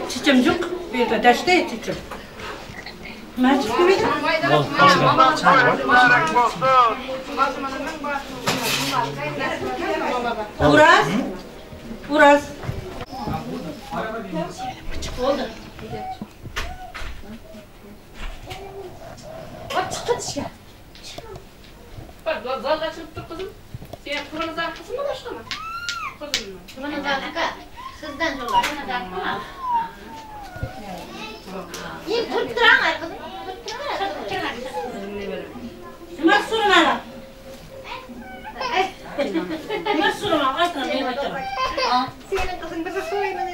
Çiçem yok. Bir de deşte çiçem. Uraz. Uraz. Oldu. Bak çıktı dışarı. Bak zalda çıktı kızım. Sen kırmızı arkası mı başka mı? Kızım mı? Kırmızı arka. Sizden sonra kırmızı arka. İyi tutturan kızım. Tutturan. Nima surma? Nima surma? Aytma, men aytaman. Senin kızın bizi soymadı.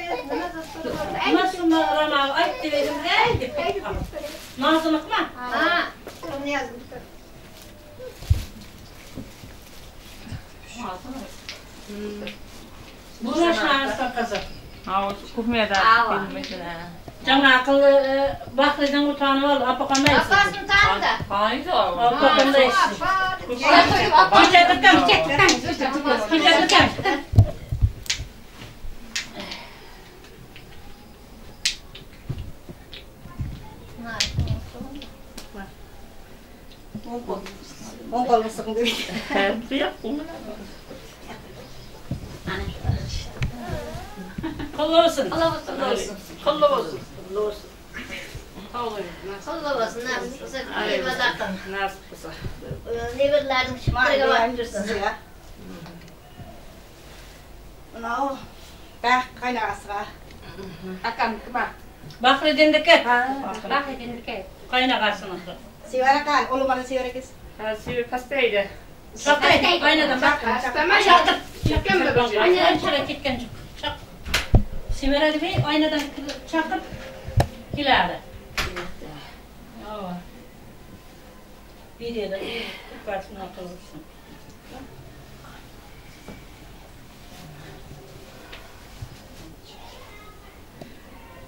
Nima surma, Rama, ayt dedim, ey deb. Nazlıqmi? Ha. Onu yazdım. Bu naşna qızı. Ha, o kuxmiyada bilməklə. Can akıllı Bahri'den utanı var, apakandaysın. Apasını tanıdı. Haydi. Apakandaysın. Çiçekten, çiçekten. On kol mısın dedi. Kollu olsun. Kollu olsun. Kollu olsun. Kollu olsun. Kollu olsun. Nasip olsa. Nasip olsa. Nevirlerin şıkkırı var. Mınau bək qaynağası var. Akamdiki var. Bahriddindiki. Bahriddindiki. Qaynağasınınkı. Sevarak al, oğlum bana sevarak is. Ha, sever pastaydı. Çakır, aynadan bak. Çakır. Çakır. Aynadan çakır ketken çok. Çak. Severadi bey aynadan çakıp keladi. Bir yerde bir oturursun.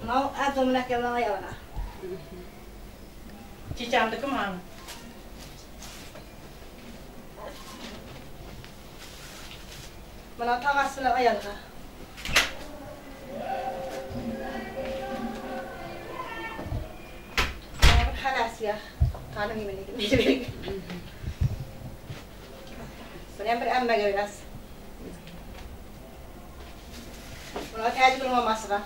No, abdomina kelana yalana. Çiçemdiki mi hanım? Bana tagasını ayalga. Halas ya. Kanım yemeği. Bunu bir emme göreceğiz. Bunu tercih olmaması var.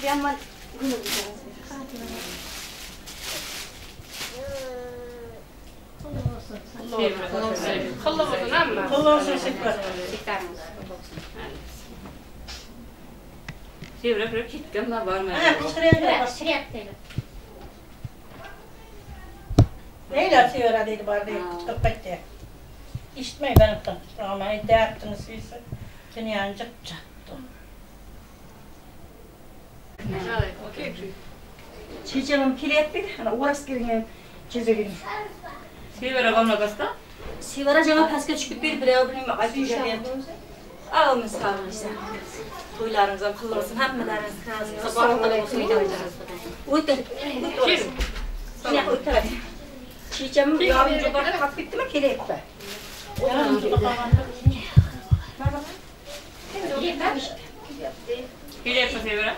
Bir yandan bunu göreceğiz. Kollu olsun amma. Kollu olsun şükür. Sevrep ketken la barma. Ha, Pişiryapti. Neyler severa dedi bari çıkıp gitti. İşitmeyi ben ama dağıttınız siz. Dünyanın çattı. Çiçeğim kirettik. Ana uğras gelgen çizegin. Severa qalmaqasta? Severa cana pastga chiqib berib birov bilmayman aytib. Avimiz sağ. To'ylarimiz ham qilib olsin, hammalarimiz o'tir. O'tir. Checham yonimga borib qolib ketdimi, kelyapti. Kelyapti Severa.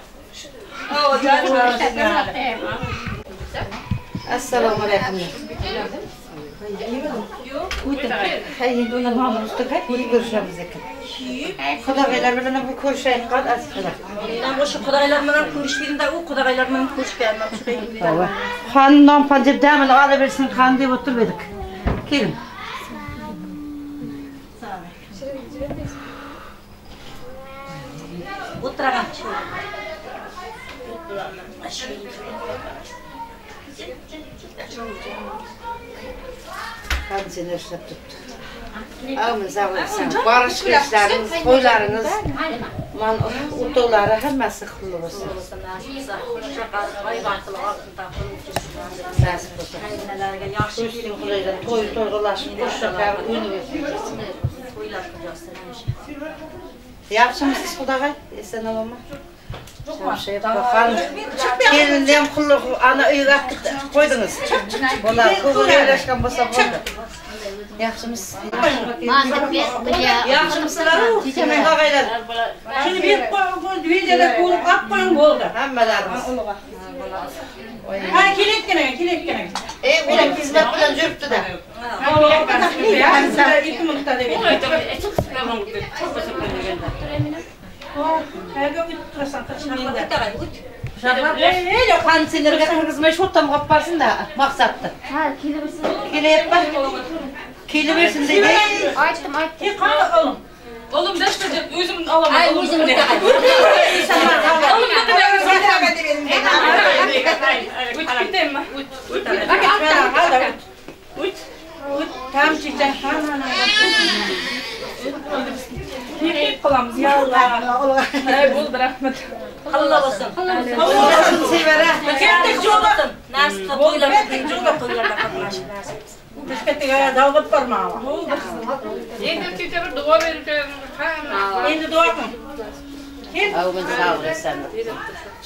Assalomu alaykum. Xudog'aylar bilan bu ko'rishayotgan asqala. Men o'sha xudog'aylar bilan ko'rishganimda u xudog'aylar bilan ko'rishganman. Xon non pon deb damini olib bersin, xon deb o'tirib edik. Kelin. O'tiraman. Xon seni ishlab turibdi. Avmiz avlsan, borish kelishlaringiz, to'ylaringiz Man o'tovlari hammasi qulluq bo'lsin. Nasib bo'lsin. Yaxshi kelin Xudoydan to'y to'yg'ilashib, qo'shiqlar o'ynab o'tsin. To'ylar qilsin. Yaxshimisiz Xudog'ay? Eson omonmi? Kelinni ham qulluq ana uyga qo'ydingiz. Bola ko'ngil bo'lsa bo'ldi. Yaxshimisiz? Yaxshimisizlar? Xudog'aylar. Shuni berib qo'ying, videoda ko'rib olib qo'ying bo'ldi. Hammalarimiz. Ha, kelayotgan, kelayotgan. Ular xizmat bilan yuribdi-da. 2 minutda deb. Konditsionerga kirgizmay shu tomga olib borsin-da, maqsadni. Ha, kelaversin. Kelyapman. Kelaversin deydi. Aytdim, aytdim. Qani oğlum? Oğlum dashta deb o'zim olaman. Ay, o'zim O'tib ketaymi? O't. O't, tam chiqsan, ha, ha, ha. Yeyib qolamiz. Ya Allah. Ay, bo'ldi, rahmat. Alloh bo'lsin. Alloh sevara. Ketdik jo'la. Nasib to'ylar, to'ylarda qatnashib nasib. Biz ketdik, davlat borma. Bo'ldi. Endi kecha bir duo berib hamma. Endi duo qiling. Avg'in sog' bo'lsin.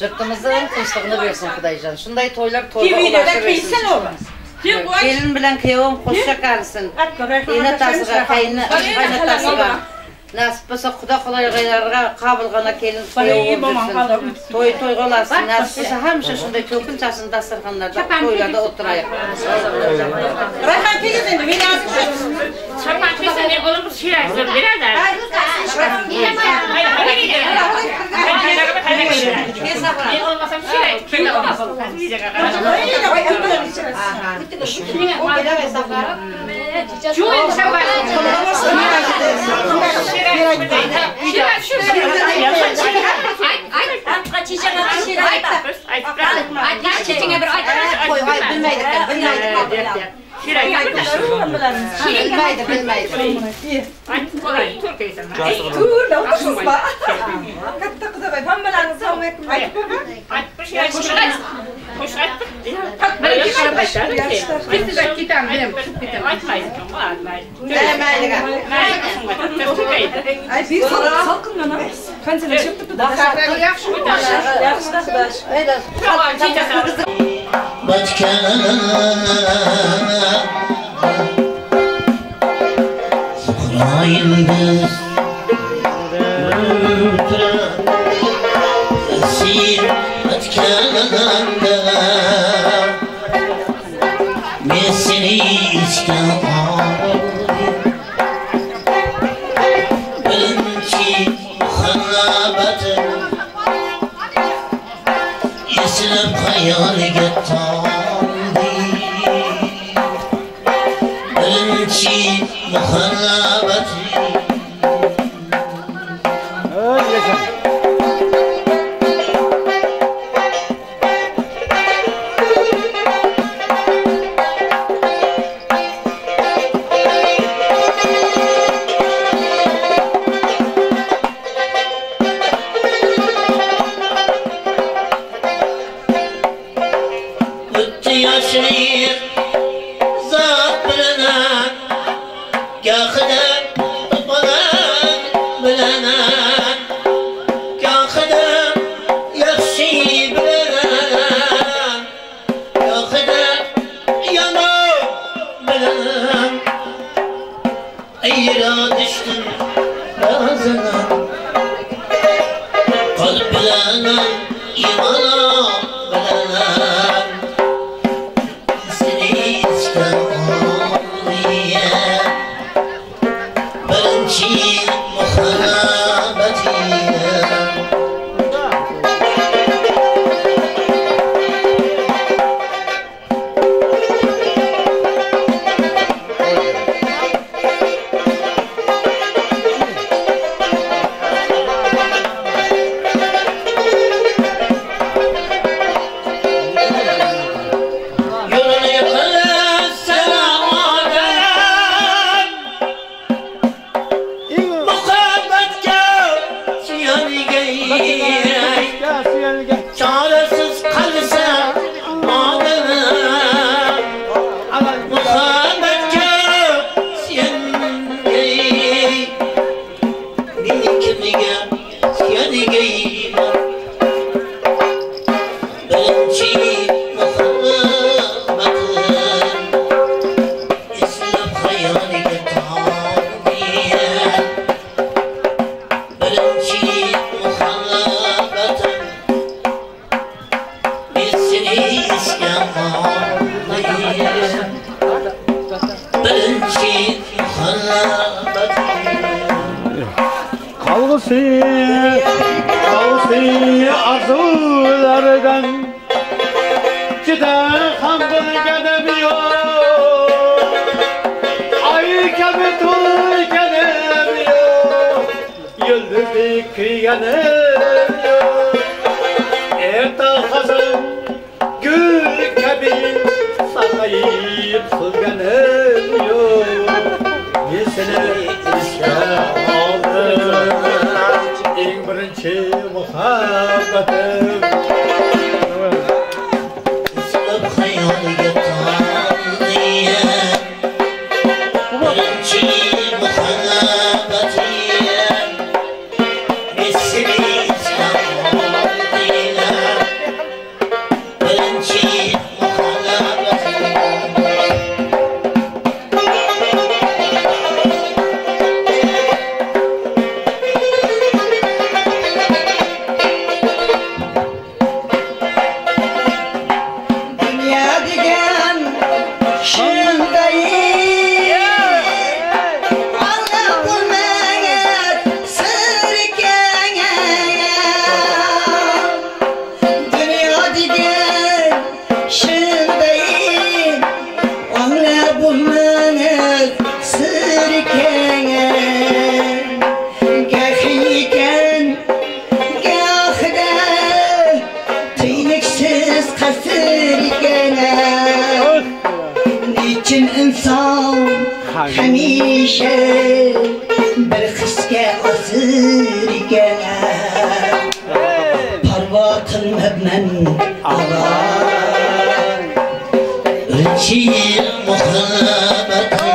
Yurtimizning tinchligini bersin Xudoyjon. Shunday to'ylar to'yga ulashaversin. Kelin bilan kuyovim qo'sha qarasin. Enatasiga, qaynotasiga. Nasib bo'lsa Xudo xudoylarga qabul kelin kuyov bo'lsin. To'y to'yga ulassin. Nasib bo'lsa hamisha shunday to'kinchasini dasturxonlarda, to'ylarda o'tiraylik. Rayhon kelin endi, meni Chapon kiysa ne bo'lib shirak beradi. Men olmasam shirak Bilmaydi, bilmaydi. Katta qudabay, hammalaringizni assalomu alaykum. Yıldız esir etkende mesini istem birinci muhabbetim eslab hayaliga toldi birinci muhabbetim. Tavsiye, tavsiye arzulardan gider ham bilganim yo'q, ay kabi to'yganim yo'q, yulduzlik kuyganim yo'q. Erta xazon gul kabi sarg'ayib so'lganim yo'q. Men seni esga oldim, eng birinchi muhabbatim. Eslab xayoliga toldim, birinchi muhabbatim. Men seni esga oldim, birinchi muhabbatim. Dünya degan shunday, Allah bo'lmagan sir ekan. Dunyo degan shunday, Allah bo'lmagan sir ekan. Gah ekan, gahida tiyniksiz qasr ekan. Nechun inson hamisha bir hisga osir ekan. Parvo qilmabman avval, Birinchi muhabbatim,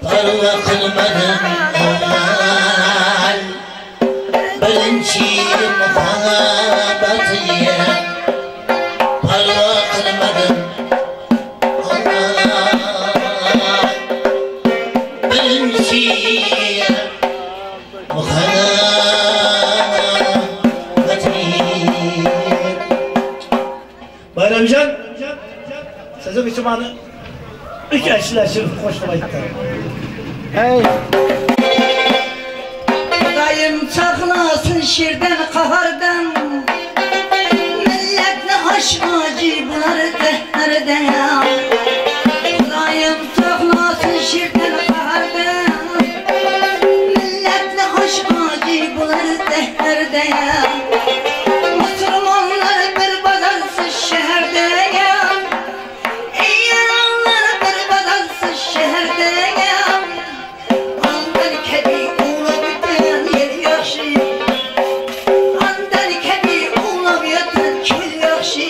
parvo qilmadim avval. Birinchi muhabbatim, parvo qilmadim avval. Birinchi muhabbatim. Bayramjon, sizning uchun mani uch ashulachim qo'shib aytdi. Hey. Xudoyim saqlasin sherdan, qahardan, millatni osh oji bular qahhardan. Xudoyim saqlasin sherdan, qahardan, millatni osh oji bular qahhardan. Musulmonlar bir bozorsiz shaharda, Eronlar bir bozorsiz shaharda. Andan kabi uxlab yotgan yer yaxshi, andan kabi uxlab yotgan cho'l yaxshi.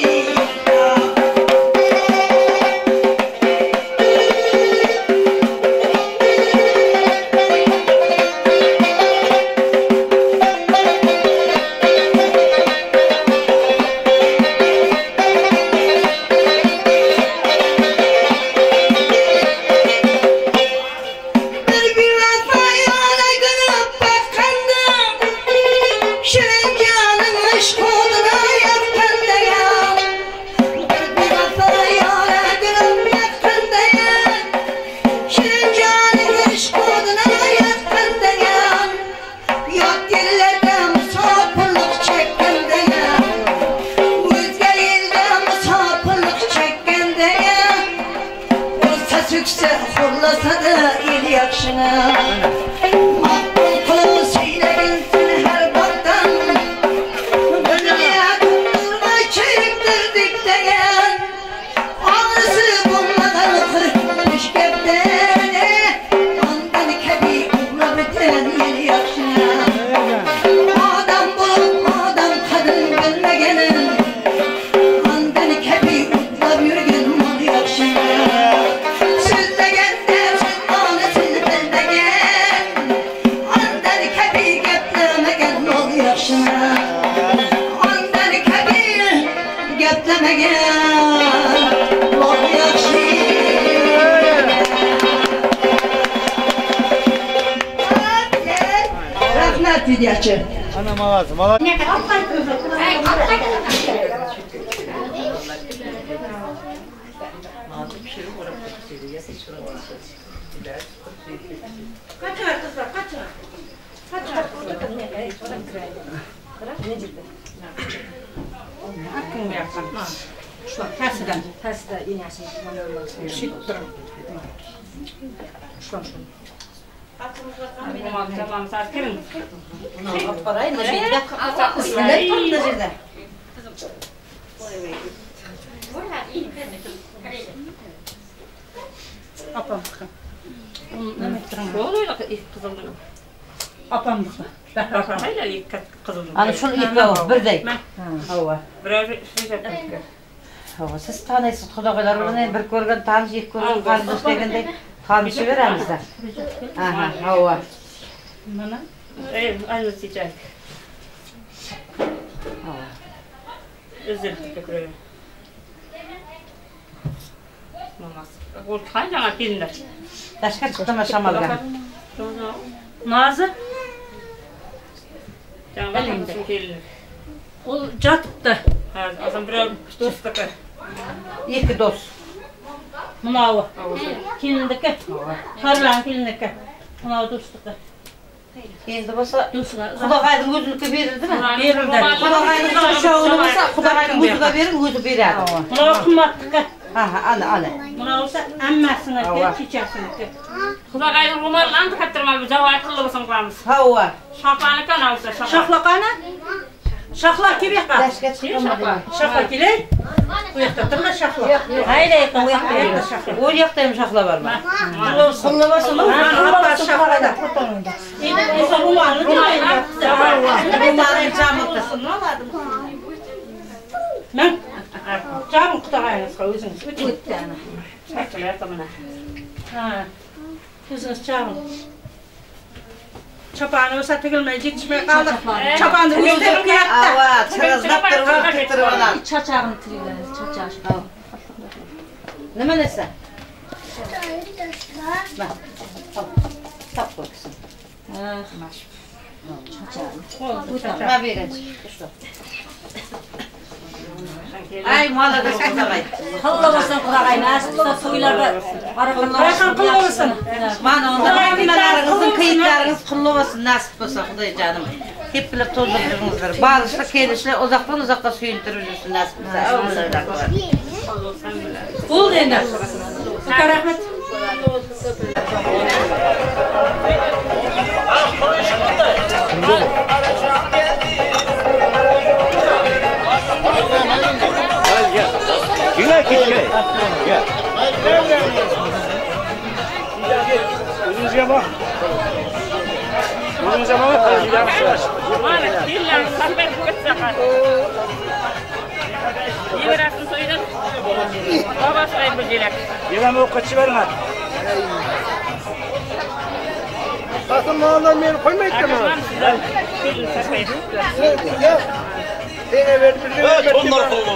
Bir bevafa yo'la kulib boqqanda, shirin jonim ishq o'tida yoqqanda. Bir bevafa yo'la kulib boqqanda, shirin jonim ishq o'tida yoqqanda. Yot yerlarda musofirlik chekkanda, o'zga elda musofirlik chekkanda. O'lsa so'ksa xo'rlasa da el yaxshini, maqbul qilib suylagin seni har botdan. Dunyo to'ldirma chektirdik degan, og'risi bo'lmagan 45 gapdan. Ondan kabi uxlab o'tgan el yaxshini, odam bo'lib odam qadrin bilmaganin, ondan kabi uxlab yurgan mol yaxshini. So'zlaganda so'z ma'nosini bilmagan, ondan kabi gaplamagan mol yaxshini, ondan kabi gaplamagan mol yaxshi. Rahmat videochi. Ana молодцы, молодцы. Kaçın kızlar, kaçın. Ana şul ikkovi birdek. Ova. Ova, siz tanıysiz qudag'aylar bilan bir ko'rgan tanish, ikki ko'rgan qarindosh degandek tanishaveramizda. Aha, ova. Mana ayni chechak. Ova. O'zini ko'raver. Mamasi. Ol qancha kelinlar. Tashqa chiqdimi shamolga? Nazı. Ol jatibdi. Ha, azam birov do'stniki. Ikki do'st. Mınavi. Kelindiki. Qarlan kelindiki. Mınavi do'stniki. Endi bo'lsa Xudoqayning o'ziniki berildimi? Berildi. Xudoqayning uchovini bo'lsa Xudoqayning o'ziga berin, o'zi beradi. Mınavi qimmatniki. Ha, ha, ana, ana. Mınavi bo'lsa ammasiniki, chechasiniki. Xudoqayning ro'molini kattirma, bu javob qilib bo'lsam qilamiz. Ha, ova. Shoxlaniki ana o'sha shoxla. Shoxla qani? Shoxla kelib yoqqa. Tashga chiqdim. Shoxla kelay. Bu yoqda turma shoxla. Hayda, bu yoqda shoxla. U yoqda ham shoxla bormi? Qulli bo'lsin, shoxlada. Endi esa ro'molni Ro'molni jamildi. Men jabin qudag'ayingizga o'zingiz o'ting. O'tdi ana. Chaqilyapti mana. Ha. O'zingiz chabin. Chopani bo'lsa tigilmay yetishmay qoldi. Chopani o'zi tigib kelyapti. Ava, chirazlab turib, tiktirib oladi. Chachag'ini tigiladi, chachag'i. Nima narsa? Tap qo'ysin. Ha, Nima berinchi? Ay, молодец, qudag'ay. Qilli bo'lsin qudag'ay, nasib qilsa to'ylarda Rayhon qilli bo'lsin. Mana unda hammalaringizning kiyimlaringiz qilli bo'lsin, nasib bo'lsa, Xudoyjonim. Tepkilab to'ldirib yuringizlar. Borishli, kelishli, uzoqdan uzoqqa suyuntirib yursin nasib qilsa. Bo'ldi endi. Uka rahmat. Gel gel. Gel. O'zingizga bak. O'zingizga bak. Mana kelinlarni safar ketsa. Yeverasini so'ydan. Bobasi ayb kelak. Yemem o'qitchi berma. Qasım mağalar meni qo'ymayaptimi? Kelin safar. Ya. Seni verdim. Evet, onlar qildi.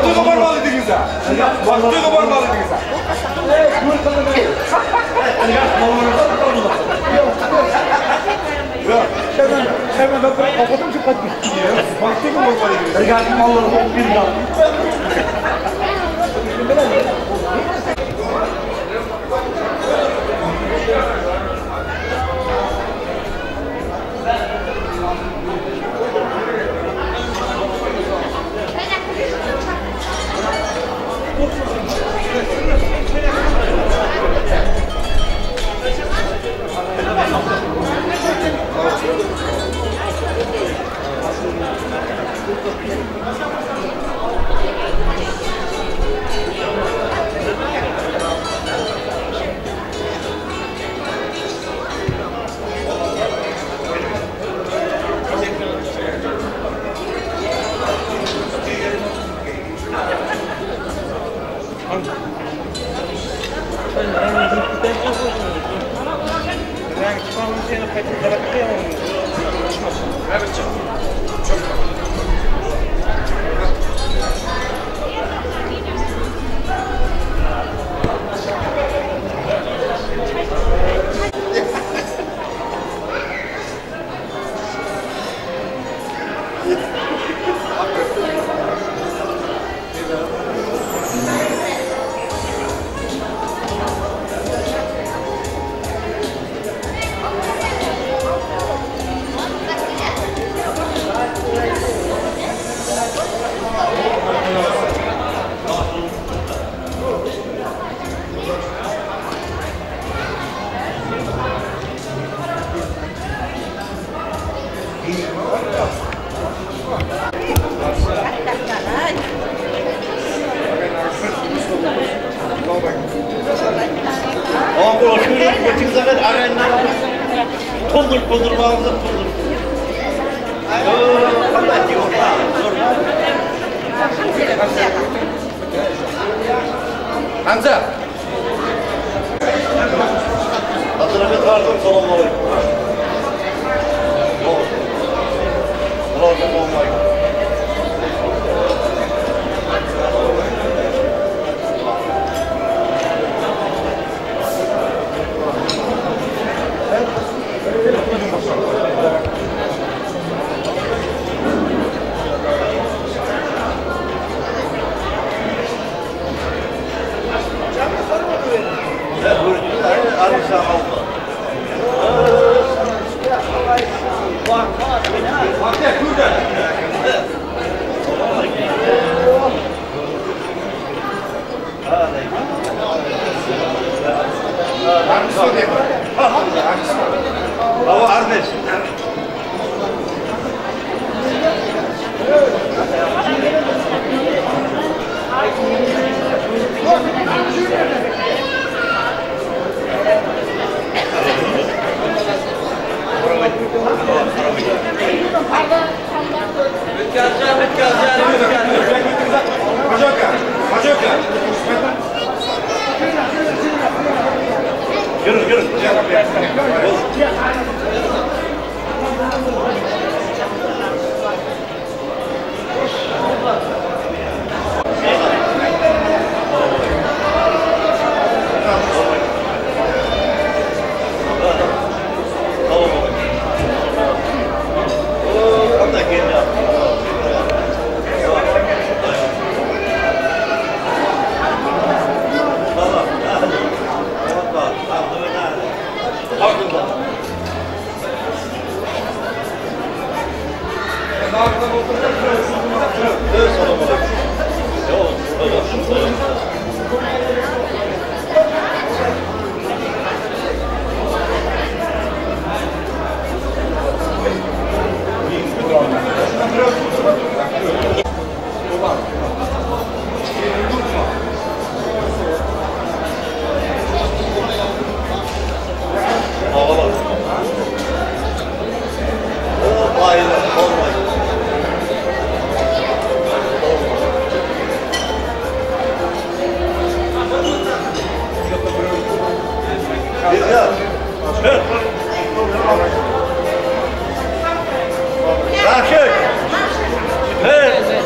To'yga bormadingiz ha? To'yga bormadingiz ha? Hamza. Abdurrahman qardim, salom alaykum. Salom alaykum.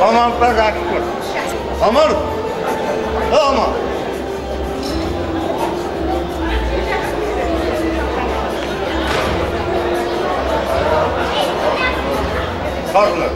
Aman şükür. Aman. Aman. Karlı.